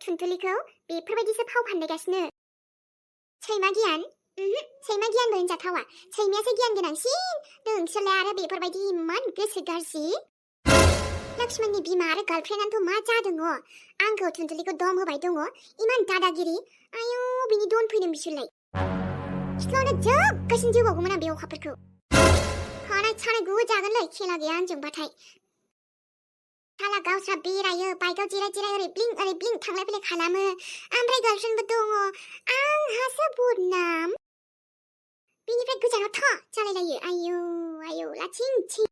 थुनथुलिखौ बेफोरबायदिसो फाव फान्दायगासिनो। सैमा गियान? सैमा गियानबो होनजाथावा। सैमायासो गियान गोनांसिन। नोंसोरलाय आरो बेफोरबायदि इमान गोसो गाज्रि। लक्ष्मणनि बिमा आरो गार्लफ्रेन्डआनोथ' मा जादों? आंखौ थुनथुलिखौ दम होबाय दङ। इमान दादागिरि। आयौ बिनि दन फैदों बिसोरलाय। सिथ्लायावनो जोबगासिनो जोबावगौमोन आं बे अखाफोरखौ। खानाय सानाय गुजागोनलै खेला गैया आंजोंबाथाय। साला गावस्रा बेरायो, बाइकआव जिराय जिराय ओरै ब्लिं थांलाय फैलाय खालामो। ओमफ्राय गार्लफ्रेन्डबो दङ। आंहासो बदनाम। बिनिफ्राय गोजानाव था जालायलायो। आयौ लाथिं थिं।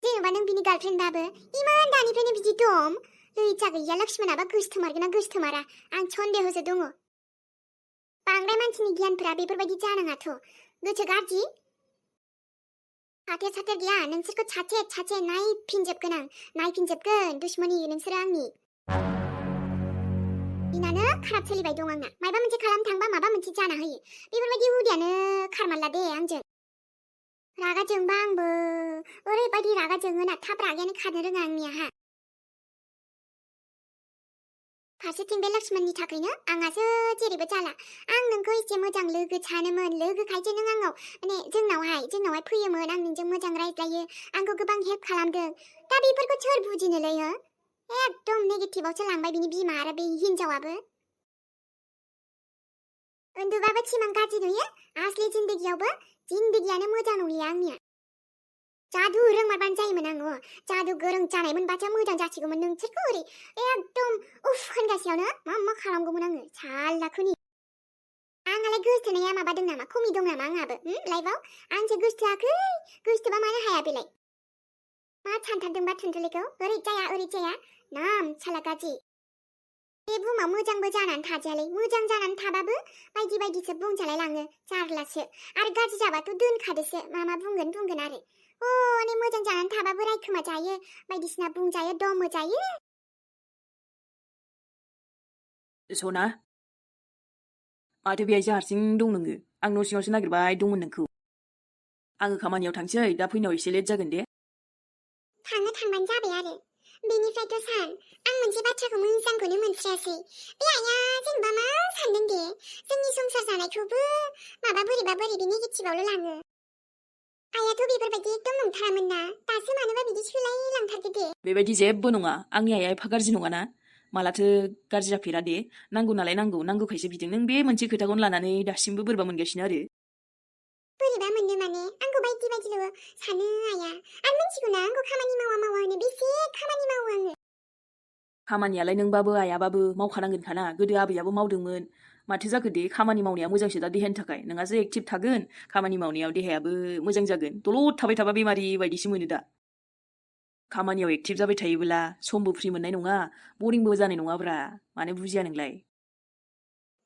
जेनेबा नों बिनि गार्लफ्रेन्डबाबो इमान दानिफ्रायनो बिदि दम। लैजा गैया लक्ष्मणाबा गोसोथोमारगोन ना गोसोथोमारा। आं सन्देहसो दङ। बांद्राय मानसिनि गियानफोरा बेफोरबायदि जानाङाथ'। गोसो गाज्रि। साथेर गैया नोंसोरखौ साथे नायफिनजोबगोन आं। नायफिनजोबगोन दुश्मनी नोंसोरो आंनि। दिनानो खाराब सोलिबाय दं आंना। माबा मोनसे खालाम थांबा माबा मोनसे जाना होयो। बेफोरबायदि हुदायानो खारमारला दे आंजों। रागा जोंबा आंबो ओरैबायदि रागा जोङोना थाब रागायानो खारनो रोङा आंनियाहा। फारसेथिं बे लक्ष्मणनि थाखायनो आंहासो जेरैबो जाला। आं नोंखौ एसे मोजां लोगो सानोमोन। लोगोखायसो नों आंनाव जोंनावहाय फैयोमोन। आं नोंजों मोजां रायज्लायो। आंखौ गोबां हेल्प खालामदों। दा बेफोरखौ सोर बुजिनोलै हो? एकदम नेगेटिभआवसो लांबाय बिनि बिमा आरो बे हिनजावाबो। उन्दुबाबो सिमां गाज्रि नुयो। आसलि जिन्दगियानो मोजां नंलिया आंनिया। जादु रोंमारबानो जायोमोन आङो। जादु गोरों जानायमोनबासो मोजां जासिगौमोन। नोंसोरखौ ओरै एकदम उफ होनगासेयावनो मा खालामगौमोन आङो। सालाखुनि। आंहालाय गोसथोनाया माबादों नामा? खमि दं नामा आंहाबो लाइफआव? आंसो गोसथोआखै। गोसथोबा मानो हाया बेलाय? मा सानथारदोंबा थुनथुलिखौ? ओरै जाया नाम साला गाज्रि। बे बुहुमाव मोजांबो जानानै थाजायालै। मोजां जानानै थाबाबो बायदिसो बुंजालाय लाङो। जारलासो। आरो गाज्रि जाबाथ' दोनखादोसो। मा बुंगोन आरो। हनै मोजां जानानै थाबाबो रायखोमा जायो। बायदिसिना बुंजायो दम होजायो। सना माथो बेहायसो हारसिं दं नोङो? आं न' सिङावसो नागिरबाय दंमोन नोंखौ। आङो खामानियाव थांसै। दा फैनायाव एसे लेट जागोन दे। थांबानो जाबाय आरो। बेनिफ्रायथ' सान आं मोनसे बाथ्राखौ मोजांखौनो मोनस्रायासै। बे आइया जेनेबा मा सानदों दे? जोंनि संसार जानायखौबो बोरैबा नेगेटिभआवल' लाङो। आइयाथ' बेफोरबायदि एकदम नंथारामोन ना। दासो मानोबा बिदि सोलायलांथारदो दे। बेबायदि जेबो नङा। आंनि आइया एफा गाज्रि नङाना। मालाथो गाज्रि जाफेरा दे। नांगौ नालाय नांगौखायसो बिदों। नों बे मोनसे खोथाखौनो लानानै दासिमबो बोरैबा मोनगासिनो आरो। बोरैबा मोननो माने आंखौ बायदिल' सानो आइया। आं मिथिगौना आंखौ खामानि मावा होनो बेसे खामानि मावो आङो। खामानियालाय नोंबाबो आइयाबाबो मावखानांगोनखाना। गोदो आबैयाबो मावदोंमोन। माथो जाखो दे? खामानि मावनाया मोजांसो दा देहानि थाखाय। नोंहासो एक्टिभ थागोन। खामानि मावनायाव देहायाबो मोजां जागोन। दलद थाबाय थाबा बेमारि बायदिसो मोनो दा। खामानियाव एक्टिभ जाबाय थायोब्ला समबो फ्रि मोननाय नङा। बरिंबो जानाय नङाब्रा। मानो बुजिया नोंलाय?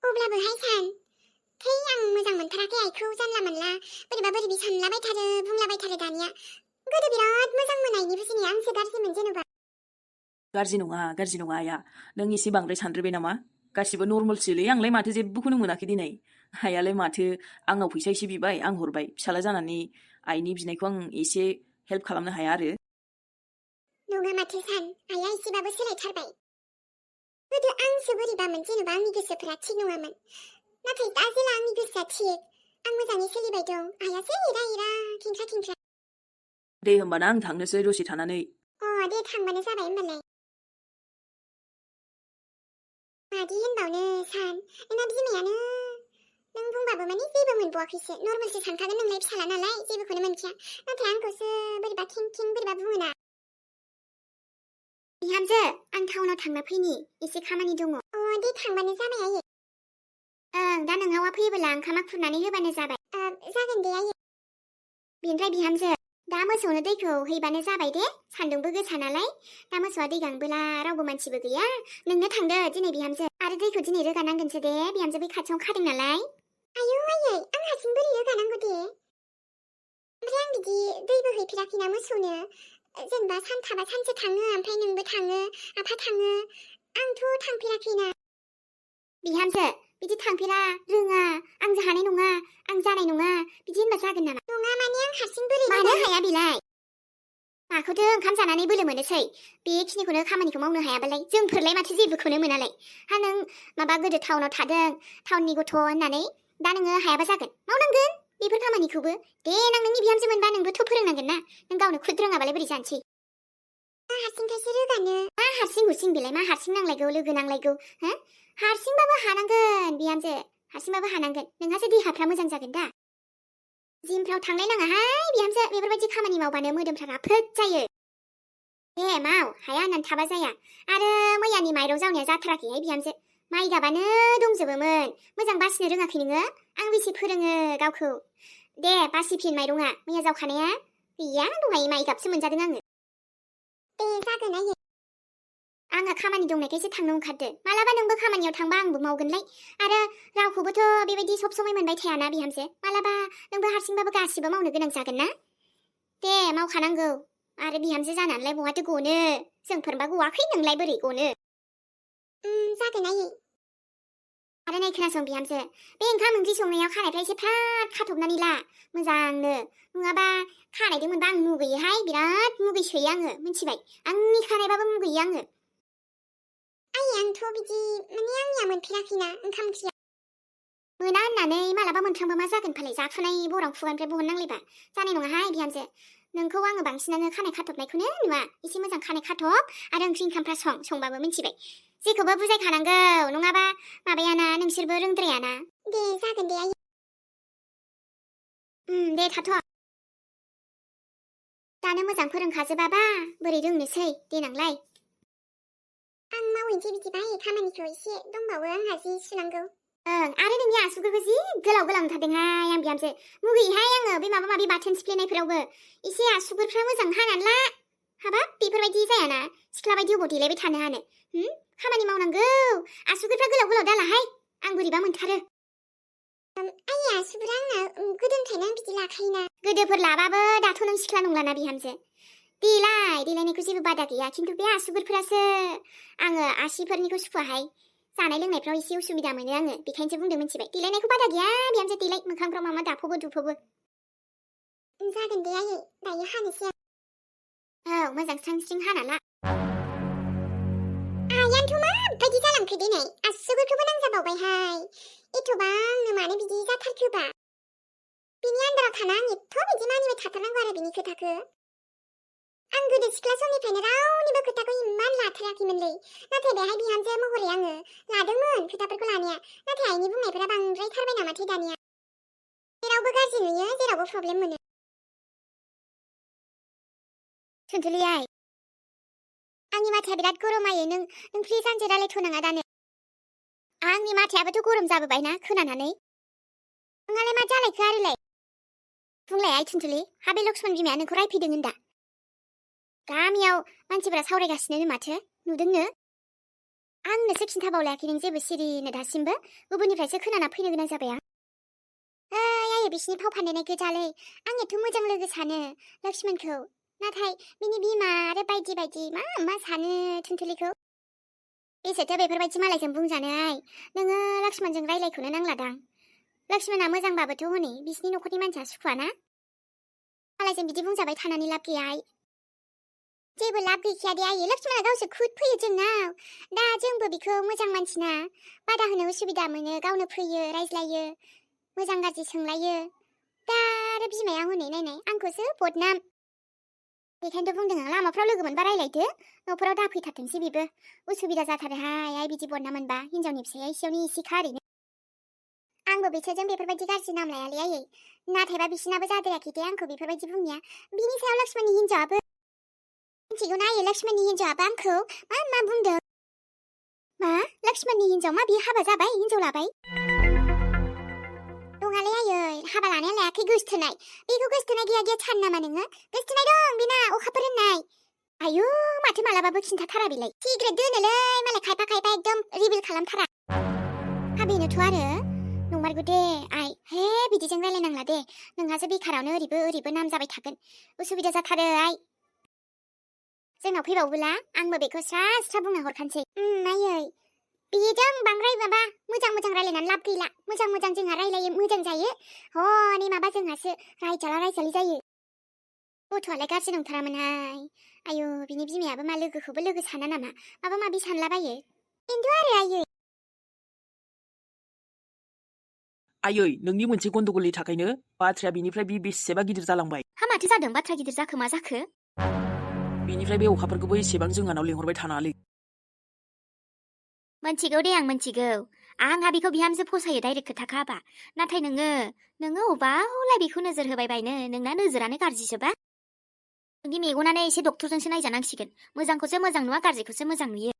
अब्लाबोहाय सान आं मोजां मोनथाराखै आइखौ। जानला मोनला बोरैबि सानलाबायथारो बुंलाबायथारो दानिया। गोदो बिराद मोजां मोन आइनि बुजिनाया। आंसो गाज्रिमोन जेनेबा। गाज्रि नङा आइया। नों एसे बांद्राय सानद्रायबाय नामा? गासिबो नर्मेलसोलै। आंलाय माथो जेबोखौनो मोनाखै दिनै। आइयालाय माथो आंनाव फैसा एसे बिबाय आं हरबाय। फिसाला जानानै आइनि बिनायखौ आं एसे हेल्प खालामनो हाया आरो। नङा माथो सान आइया एसेबाबो सोलायथारबाय। गोदो आंसो बोरैबामोन जेनेबा आंनि गोसोफोरा थिग नङामोन। नाथाय दा जेला आंनि गोसोआ थिग आं मोजाङै सोलिबाय दं। आइयासो एरा खेंख्रा। दे होमबाना आं थांनोसै दसे थानानै। दे थांबानो जाबाय होमबालाय। मादि होनबावनो सान नोंना बिमायानो नों बुंबाबो माने जेबो मोनबावाखैसो। नर्मेलसो सानखागोन नोंलाय फिसाला नालाय जेबोखौनो मोनखाया। नाथाय आंखौसो बोरैबा खें बोरैबा बुङोना। बिहामजो आं टाउनाव थांना फैनि एसे खामानि दङ। दे थांबानो जाबाय आयै। दा नोंहावा फैयोब्ला ओंखामा खुरनानै होबानो जाबाय। जागोन दे आयै। बेनिफ्राय बिहामजो दा मोसौनो दैखौ हैबानो जाबाय दे। सान्दुंबो गोसा नालाय। दा मोसौआ दै गांबोला रावबो मानसिबो गैया। नोंनो थांदो दिनै बिहामजो। आरो दैखौ दिनै रोगानांगोनसो दे। बिहामजो बे खाथियावनो खादों नालाय। आयौ आयै आं हारसिं बोरै रोगानांगौ दे? ओमफ्राय आं बिदि दैबो हैफेराखैना मोसौनो। जेनेबा सानथाबा सानसे थाङो ओमफ्राय नोंबो थाङो आफा थाङो। आंथ' थांफेराखैना। बिहामजो बिदि थांफेरा रोङा आं हानाय नङा आं जानाय नङा बिदि होनबा जागोन नामा? नङा माने आं हारसिं बोरै मानो हाया बेलाय? माखौथो ओंखाम जानानै बोलो मोनोसै बेखिनिखौनो खामानिखौ मावनो हायाबालाय जोंफोरलाय माथो जेबोखौनो मोनालाय हा नों माबा गोदो टाउनाव थादों टाउननि गथ' होननानै दा नोङो हायाबा जागोन मावनांगोन बेफोर खामानिखौबो देनां नोंनि बिहामजो मोनबा नोंबोथ' फोरोंनांगोन ना नों गावनो खुद रोङाबालाय बोरै जानोसै हारसिंखायसो रोगानो मा हारसिं हुरसिं बेलाय मा हारसिं नांलायगौ लोगो नांलायगौ हो हारसिंबाबो हानांगोन बिहामजो हारसिंबाबो हानांगोन नोंहासो देहाफ्रा मोजां जागोन दा जिमफ्राव थांलायनाङाहाय बिहामजो बेफोरबायदि खामानि मावबानो मोदोमफ्रा राफोद जायो दे माव हाया होननानै थाबा जाया आरो मैयानि माइरं जावनाया जाथाराखैहाय बिहामजो माइ गाबानो दंजोबोमोन मोजां बासिनो रोङाखै नोङो आं बेसे फोरोङो गावखौ दे बासिफिन माइरङा मैया जावखानाया गैया दहाय माइ गाबसो मोनजादों आङो दे जागोन आयै आंहा खामानि दंनायखायसो थांनो ओंखारदो मालाबा नोंबो खामानियाव थांबा आंबो मावगोनलाय आरो रावखौबोथ' बेबायदि सब समय मोनबाय थायाना बिहामजो मालाबा नोंबो हारसिंबाबो गासिबो मावनो गोनां जागोन ना दे मावखानांगौ आरो बिहामजो जानानैलाय बहाथो गनो जोंफोरबा गवाखै नोंलाय बोरै गनो जागोन आयै आरो नाय खोनासं बिहामजो बे ओंखाम ओंख्रि संनायाव खानायफ्रा एसे फ्राद खाथबनानै ला मोजांनो नङाबा खानायदों मोनबा आं मुगैयोहाय बिराद मुगैसोयो आङो मिथिबाय आंनि खानायबाबो मुगैयो आङो आयै आंथ' बिदि माने आंनिया मोनफेराखैना ओंखाम ओंख्रिया मोना होननानै मालाबा मोनफ्रांबा मा जागोन फालाय जाफुनाय बराव खुगानिफ्राय बहननांलायबा जानाय नङाहाय बिहामजो नोंखौ आङो बांसिनानो खानाय खाथबनायखौनो नुवा एसे मोजां खानाय खाथब आरो ओंख्रि ओंखामफ्रा संबाबो मिथिबाय जेखौबो बुजायखानांगौ नङाबा माबायाना नोंसोरबो रोंद्रायाना दे जागोन दे आयै दे थाथ' दानो मोजां फोरोंखाजोबाबा बोरै रोंनोसै देनांलाय आं मावहैनोसै बिदिबा खामानिखौ एसे दंबावो आंहा जि सुनांगौ आरो नोंनि आसुगुरखौ जि गोलाव गोलाव नुथारदोंहाय आं बिहामजो मुगैयोहाय आङो बे माबा माबि बाथोन सिफ्लेनायफोरावबो एसे आसुगुरफ्रा मोजां हानानै ला हाबाब बेफोरबायदि जायाना सिख्ला बायदि अबाव देलायबाय थानो हानो खामानि मावनांगौ आसुगुरफ्रा गोलाव गोलाव दालाहाय आं बोरैबा मोनथारो आयै आसुगुरा आंना गोदोनिफ्रायनो आं बिदि लाखायोना गोदोफोर लाबाबो दाथ' नों सिख्ला नंलाना बिहामजो देलायनायखौ जेबो बादा गैया खिन्थु बे आसुगुरफोरासो आङो आसिफोरनिखौ सुखुवाहाय जानाय लोंनायफ्राव एसे उसुबिदा मोनो आङो बेखायनोसो बुंदों मिथिबाय देलायनायखौ बादा गैया बिहामजो देलाय मोखांफ्राव मा दाफबो दुफबो जागोन दे आयै दायो हानोसै औ मोजां स्रां स्रिं हाना ला आयानोथ' माबायदि जालांखो दिनै आसुगुरखौबो नांजाबावबायहाय एथ'बांनो मानो बिदि जाथारखोबा बिनि आन्दाराव थाना आं एथ' बिदि मानिबाय थाथारनांगौ आरो बिनि खोथाखौ आं गोदो सिख्ला समनिफ्रायनो रावनिबो खोथाखौ इमान लाथाराखैमोनलै नाथाय बेहाय बिहामजो महरै आङो लादोंमोन खोथाफोरखौ लानाया नाथाय आइनि बुंनायफोरा बांद्रायथारबाय नामाथाय दानिया जेरावबो गाज्रि नुयो जेरावबो प्रब्लेम मोनो सुनथुलि आइ आंनि माथाया बिराद गरम आयै नों प्लिज आंजों रायलायथ'नाङा दानो आंनि माथायाबोथ' गरम जाबोबायना खोनानानै नोंहालाय मा जालायखो आरोलाय बुंलाय आइ थुनथुलि हाबे लक्ष्मण बिमाया नोंखौ रायफैदों होनदा गामियाव मानसिफोरा सावरायगासिनो माथो नुदोंनो आंनोसो खिन्थाबावलायाखै नों जेबो सिरिनो दासिमबो गुबुननिफ्रायसो खोनाना फैनो गोनां जाबाय आं आयै बिसिनि फाव फान्दायनाय गोजालै आं एथ' मोजां लोगो सानो लक्ष्मणखौ नाथाय बिनि बिमा आरो बायदि बायदि मा सानो थुनथुलिखौ बेसेथो बेफोरबायदि मालायजों बुंजानो आइ नोङो लक्ष्मणजों रायलायखौनो नांलादां लक्ष्मणा मोजांबाबोथ' हनै बिसिनि न'खरनि मानसिया सुखुवाना मालायजों बिदि बुंजाबाय थानानै लाब गैया आइ जेबो लाब गैखाया दे आयै लक्ष्मणा गावसो खुद फैयो जोंनाव दा जोंबो बिखौ मोजां मानसिना बादा होनो उसुबिदा मोनो गावनो फैयो रायज्लायो मोजां गाज्रि सोंलायो दा आरो बिमाया हनै नायनाय आंखौसो बदनाम बेखायनोथ' बुंदों आं लामाफ्राव लोगो मोनबा रायलायदो न'फोराव दाफैथारथोंसै बेबो उसुबिदा जाथारोहाय आइ बिदि बदनाम मोनबा हिनजावनि फिसाया एसेयावनो एसेखा ओरैनो आंबो बिसोरजों बेफोरबायदि गाज्रि नाम लायालै आयै नाथायबा बिसिनाबो जाद्रायाखै दे आंखौ बेफोरबायदि बुंनाया बिनि सायाव लक्ष्मणनि हिनजावाबो मिथिगौ ना आयै लक्ष्मणनि हिनजावाबो आंखौ मा बुंदों मा लक्ष्मणनि हिनजाव मा बियो हाबा जाबाय हिनजाव लाबाय दङालै आयै हाबा लानाया लायाखै गोसथोनाय बेखौ गोसथोनाय गैया सान नामा नोङो गोसथोनाय दं बिना अखाफोर होननाय आयु माथो मालाबाबो खिन्थाथारा बेलाय सिग्रेट दोनोलै मालाय खायफा एकदम रिभिल खालामथारा हाबेनोथ' आरो नंमारगौ दे आइ हे बिदिजों रायलायनांला दे नोंहासो बेखारावनो ओरैबो नाम जाबाय थागोन उसुबिदा जाथारो आइ जोंनाव फैबावबोला आंबो बेखौ स्रा बुंना हरखानोसै आयै बेजों बांद्राय माबा मोजां रायलायनानै लाब गैला मोजां जोंहा रायलायो मोजां जायो हनै माबा जोंहासो रायजाला रायजालि जायो गथ'आलाय गाज्रि नंथारामोनहाय आयु बिनि बिमायाबो मा लोगोखौबो लोगो साना नामा माबा माबि सानलाबायो खिन्थु आरो आयै आयै नोंनि मोनसे गन्दगलनि थाखायनो बाथ्राया बिनिफ्राय बेसेबा गिदिर जालांबाय हा माथो जादों बाथ्रा गिदिर जाखो मा जाखो बिनिफ्राय बे अखाफोरखौबो एसेबां जोंहानाव लेंहरबाय थानाङालै मोनथिगौ दे आं मोनथिगौ आंहा बेखौ बिहामजो फसायो डाइरेक्ट खोथाखा हाबा नाथाय नोङो अबावलाय बेखौ नोजोर होबाय बायनो नोंना नोजोरानो गाज्रिसोबा नोंनि मेगनानो एसे डक्टरजोंसो नायजानांसिगोन मोजांखौसो मोजां नुवा गाज्रिखौसो मोजां नुयो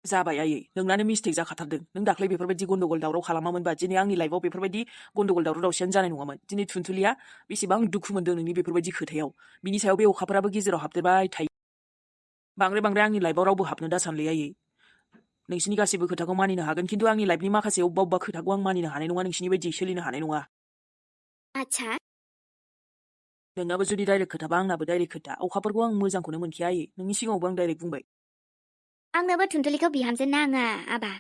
जाबाय आयै नोंनानो मिस्टेक जाखाथारदों नों दाख्लै बेफोरबायदि गन्दगल दावराव खालामामोनबा दिनै आंनि लाइफआव बेफोरबायदि गन्दगल दावराव दावसियानो जानाय नङामोन दिनै थुनथुलिया बेसेबां दुखु मोनदों नोंनि बेफोरबायदि खोथायाव बिनि सायाव बे अखाफोराबो गेजेराव हाबदेरबाय थायो बांद्राय आंनि लाइफआव रावबो हाबनो दासानलै आयै नोंसिनि गासैबो खोथाखौ मानिनो हागोन खिन्थु आंनि लाइफनि माखासे अबेबा खोथाखौ आं मानिनो हानाय नङा नोंसिनि बायदि सोलिनो हानाय नङा आच्छा नोंनाबो जुदि डाइरेक्ट खोथाबा आंनाबो डाइरेक्ट खोथा अखाफोरखौ आं मोजांखौनो मोनखाया आयै नोंनि सिगाङावबो आं डाइरेक्ट बुंबाय आंनोबो थुनथुलिखौ बिहामजो नाङा आबा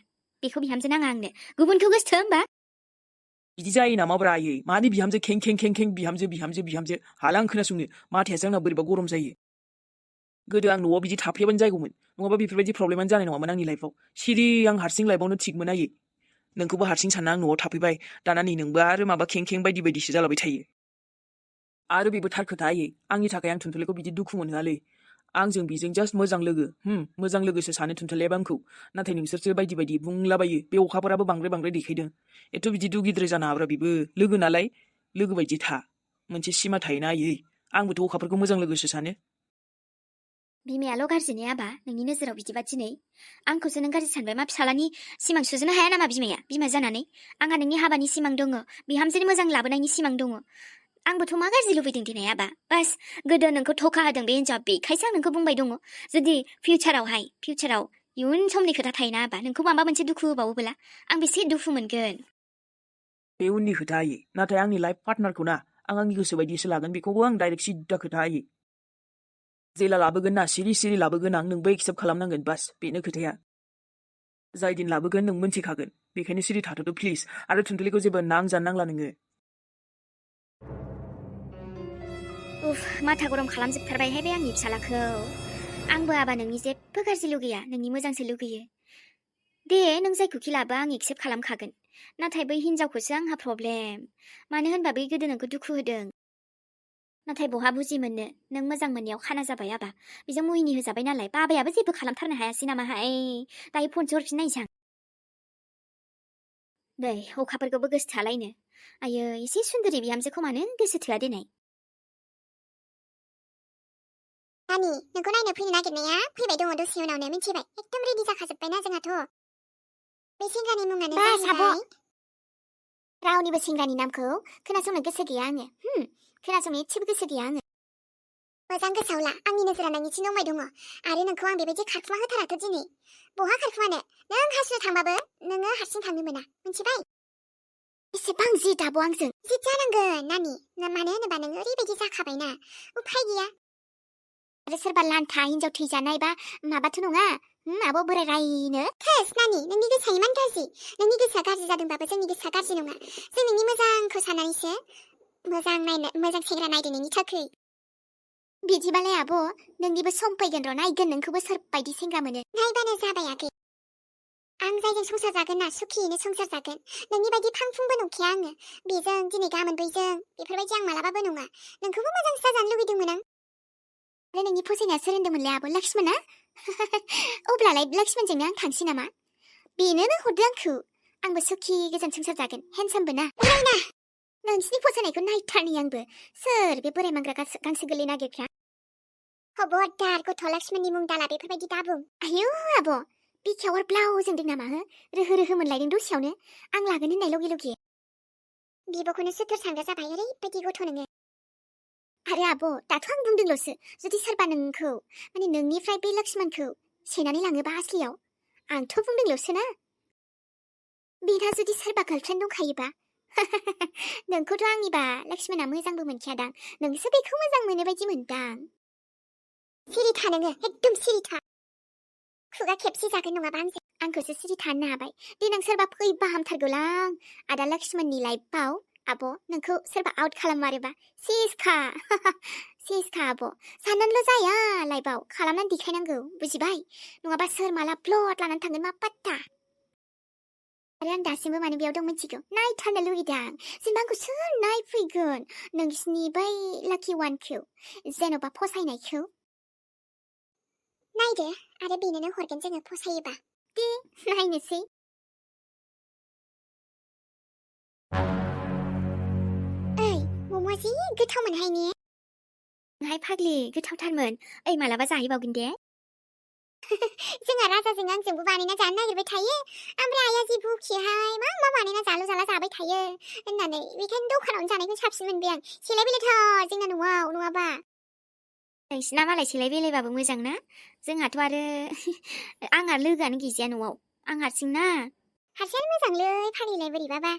बेखौ बिहामजो नाङा आंनो गुबुनखौ गोसोथो होमबा बिदि जायो नामाब्रा आयै मानि बिहामजो खें खें खें खें बिहामजो हाला आं खोनासंनो माथायासो आंना बोरैबा गरम जायो गोदो आं न'आव बिदि थाफैयाबानो जागौमोन नङाबा बेफोरबायदि प्रब्लेमानो जानाय नङामोन आंनि लाइफआव सिरि आं हारसिं लाइफआवनो थिगमोन आयै नोंखौबो हारसिं सानना आं न'आव थाफैबाय दाना नै नोंबो आरो माबा खें खें बायदिसो जालाबाय थायो आरो बेबो थार खोथा आयै आंनि थाखाय आं थुनथुलिखौ बिदि दुखु मोनहोआलै आंजों बिजों जास्ट मोजां लोगो मोजां लोगोसो सानो थुनथुलियाबो आंखौ नाथाय नोंसोरसो बायदि बुंलाबायो बे अखाफोराबो बांद्राय देखायदों एथ' बिदि दुगिद्राय जानो हाब्रा बेबो लोगो नालाय लोगो बायदि था मोनसे सिमा थायोना आयै आंबोथ' अखाफोरखौ मोजां लोगोसो सानो बिमायाल' गाज्रि ने आबा नोंनि नोजोराव बिदिबा दिनै आंखौसो नों गाज्रि सानबाय मा फिसालानि सिमां सुजुनो हाया नामा बिमा जानानै आंहा नोंनि हाबानि सिमां दङ बिहामजोनि मोजां लाबोनायनि सिमां दङ आंबोथ' मा गाज्रि लुबैदों दिनै आबा बास गोदो नोंखौ थखा होदों बे हिन्जावा बेखायसो आं नोंखौ बुंबाय दङ जुदि फिउचाराव इयुन समनि खोथा थायोना आबा नोंखौ माबा मोनसे दुखु होबावोब्ला आं बेसे दुखु मोनगोन बे उननि खोथा आयै नाथाय आंनि लाइफ पार्टनारखौ ना आं आंनि गोसो बायदिसो लागोन बेखौबो आं डाइरेक्ट सिद्दा खोथा आयै जेला लाबोगोन ना सिरि लाबोगोन आं नोंबो एक्सेप्ट खालामनांगोन बास बेनो खोथाया जाय दिन लाबोगोन नों मोनथिखागोन बेखायनो सिरि थाथ'दो प्लिज आरो थुनथुलिखौ जेबो नांजानो नांला नोङो उफ माथा गरम खालामजोबथारबायहाय बे आंनि फिसालाखौ आंबो आबा नोंनि जेबो गाज्रि लुगैया नोंनि मोजांसो लुगैयो दे नों जायखौखि लाबो आं एक्सेप्ट खालामखागोन नाथाय बै हिन्जावखौसो आंहा प्रब्लेम मानो होनबा बै गोदो नोंखौ दुखु होदों नाथाय बहा बुजि मोननो नों मोजां मोननायाव खाना जाबाय आबा बेजों मुहिनि होजाबाय नालाय बाबायाबो जेबो खालामथारनो हायासै नामाहाय दायो फनसो हरफिननायसै आं नै अखाफोरखौबो गोसोथोआलायनो आयो एसे सुन्दुरि बिहामजोखौ मानो गोसो थोआ देनाय नानि नोंखौ नायनो फैनो नागिरनाया फैबाय दङ दसे उनावनो मिथिबाय एकदम रेडि जाखाजोब्बायना जोंहाथ' बे सेंग्रानि मुङानो जाहैबाय रावनिबो सेंग्रानि नामखौ खोनासंनो गोसो गैया आङो खोनासंनो एसेबो गोसो गैया आङो मोजां गोसोआव ला आंनि नोजोरा नोंनिथिं दंबाय दङ आरो नोंखौ आं बेबायदि खारखुमा होथाराथ' दिनै बहा खारखुमानो नों हासुनो थांबाबो नोङो हारसिं थांनो मोना मिथिबाय एसेबां जि दाबो आंजों जि जानांगोन नानि मानो होनोबा नोङो ओरैबायदि जाखाबायना उफाय गैया आरो सोरबा लान्था हिन्जाव थैजानाय बा माबाथ' नङा आब' बोराय रायनो थेस नानि नोंनि गोसोआ इमान गाज्रि नोंनि गोसोआ गाज्रि जादोंबाबो जोंनि गोसोआ गाज्रि नङा जों नोंनि मोजांखौ साननानैसो मोजां सेंग्रा नायदों थाखाय बिदिबालाय आब' नोंनिबो सम फैगोन र' नायगोन नोंखौबो सोरबायदि सेंग्रा मोनो नायबानो जाबाय आगै आं जायजों संसार जागोन ना सुखियैनो संसार जागोन नोंनि बायदि फांफुंबो नंखाया आङो बेजों दिनै गाबोन बैजों बेफोरबायदि आं मालाबाबो नङा नोंखौबो मोजां जाजानो लुगैदोंमोन आं आरो नोंनि फसायनाया सोर होनदोंमोनलाय आब' लक्ष्मणा अब्लालाय लक्ष्मणजोंनो आं थांसै नामा बेनोनो हरदो आंखौ आंबो सुखि गोजोन संसार जागोन हेन्डसामबो ना उरायना नोंसिनि फसायनायखौ नायथारनि आंबो सोर बे बोराय मांग्रा गांसो गोरलै नागिरग्रा खबरदार गथ' लक्ष्मणनि मुं दाला बेफोरबायदि दाबुं आयौ आब' बिखायाव ब्लाउ जोंदों नामा रोहो मोनलायदों दसेयावनो आं लागोन होननाय लगे लगे बिब'खौनो सुथुर सानग्रा जाबाय ओरैबायदि गथ' नोङो आरो आब' दाथ' आं बुंदोंल'सो जुदि सोरबा नोंखौ माने नोंनिफ्राय बे लक्ष्मणखौ सेनानै लाङोबा आसलियाव आंथ' बुंदोंल'सो ना बेना जुदि सोरबा गार्लफ्रेन्ड दंखायोबा नोंखौथ' आंनिबा लक्ष्मणा मोजांबो मोनखायादां नोंसो बेखौ मोजां मोनो बायदि मोनदां सिरि था नोङो एकदम सिरि था खुगा खेबसे जागोन नङाबा आंखौसो सिरि थानो हाबाय देनां सोरबा फैबा हामथारगौलां आदा लक्ष्मणनि लाइफआव आब' नोंखौ सोरबा आउट खालाममारोबा सेसखा सिसखा आब' साननानैल' जाया लाइफआव खालामनानै देखायनांगौ बुजिबाय नङाबा सोर माला प्लट लानानै थांगोन मा पात्ता आरो आं दासिमबो माने बेयाव दं मिथिगौ नायथारनो लुगैदों जेनेबा आंखौ सोर नायफैगोन नोंसिनि बै लाकि वानखौ जेन'बा फसायनायखौ नायदो आरो बेनोनो हरगोन जोङो फसायोबा दे नायनोसै ओइ मम'आ जि गोथावमोनहाय ने हाय फाग्लि गोथावथारमोन ओइ मालाबा जाहैबावगोन दे जोंहा राजाजों आंजोंबो बानायना जानो नागिरबाय थायो ओमफ्राय आइया जि बुखिहाय मा मा बानायना जालु जाला जाबाय थायो होननानै बेखायनो दखानावनो जानायखौ साबसिन मोनबाय आं सेलाय बेलायथार जोंना न'आव नङाबा नोंसिना मालाय सेलाय बेलायबाबो मोजां ना जोंहाथ' आरो आंहा लोगोआनो गैजाया न'आव आं हारसिं ना हारसिङानो मोजांलै फाग्लिलाय बोरैबाबा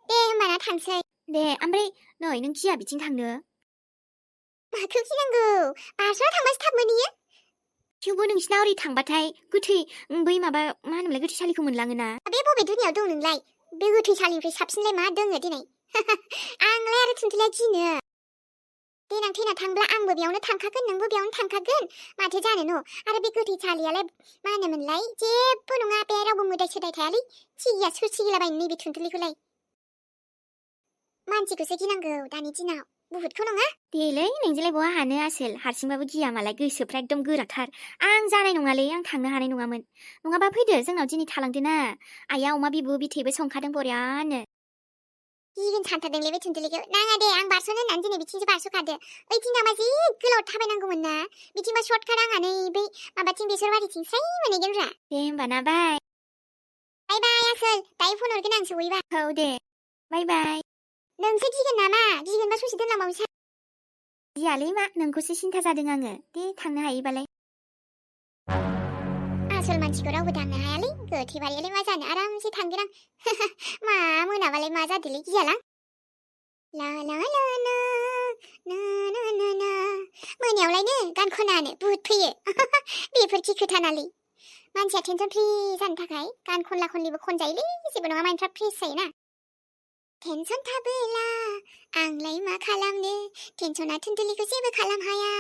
दे होमबाना थांसै दे ओमफ्राय नै नों गिया बिथिं थांनो माखौ गिनांगौ बारस'ना थांबासो थाब मोनहैयो थेवबो नोंसिना ओरै थांबाथाय गोथै बै माबा मा होनोमोनलाय गोथैसालिखौ मोनलाङोना बे बबे दुनियाव दं नोंलाय बे गोथैसालिनिफ्राय साबसिनलाय मा दोङो दिनै आंलाय आरो थुनथुलाय गिनो देनां थैना थांब्ला आंबो बेयावनो थांखागोन नोंबो बेयावनो थांखागोन माथो जानो न' आरो बे गोथैसालियालाय मा होनोमोनलाय जेबो नङा बे रावबो मोदाय सोदाय थायालै सिगिया सोर सिगिलाबायनो नैबे थुनथुलिखौलाय मानसिखौसो गिनांगौ दानि दिनाव बुहुदखौ नङा देलै नोंजोंलाय बहा हानो आसोल हारसिंबाबो गिया मालाय गोसोफ्रा एकदम गोराथार आं जानाय नङालै आं थांनो हानाय नङामोन नङाबा फैदो जोंनाव दिनै थालांदो ना आइया अमा बिबु बिथैबो संखादों बरियानो गिगोन सानथारदोंलै बे थुनथुलिखौ नाङा दे आं बारस'नो होननानै दिनै बिथिंसो बारस'खादो ओइथिं थांबा जि गोलाव थाबायनांगौमोन ना बिथिंबा सर्टकाट आंहा नै बै माबाथिं बेसरबारिथिं स्राय मोनहैगोन रा दे होमबाना बाय बाय बाय आसोल दायो फन हरगोन आं सहैबा औ दे बाय बाय नोंसो गिगोन नामा गिगोनबा ससे दोनलांबावनोसै गियालै मा नोंखौसो सिन्था जादों आङो दे थांनो हायोबालाय आसोल मानसिखौ रावबो दांनो हायालै गोथैबारियालाय मा जानो आरामसे थांगोन आं मा मोनाबालाय मा जादोलै गियालां ला ला ला ला ना ना ना ना मोनायावलायनो गान खनानो बुहुद फैयो बेफोरखि खोथानालै मानसिया टेनसन फ्रि जानो थाखाय गान खनला खनलिबो खनजायोलै जेबो नङा माइन्डफ्रा फ्रेस जायोना टेनसन थाबोला आंलाय मा खालामनो टेनसना थुनथुलिखौ जेबो खालाम हाया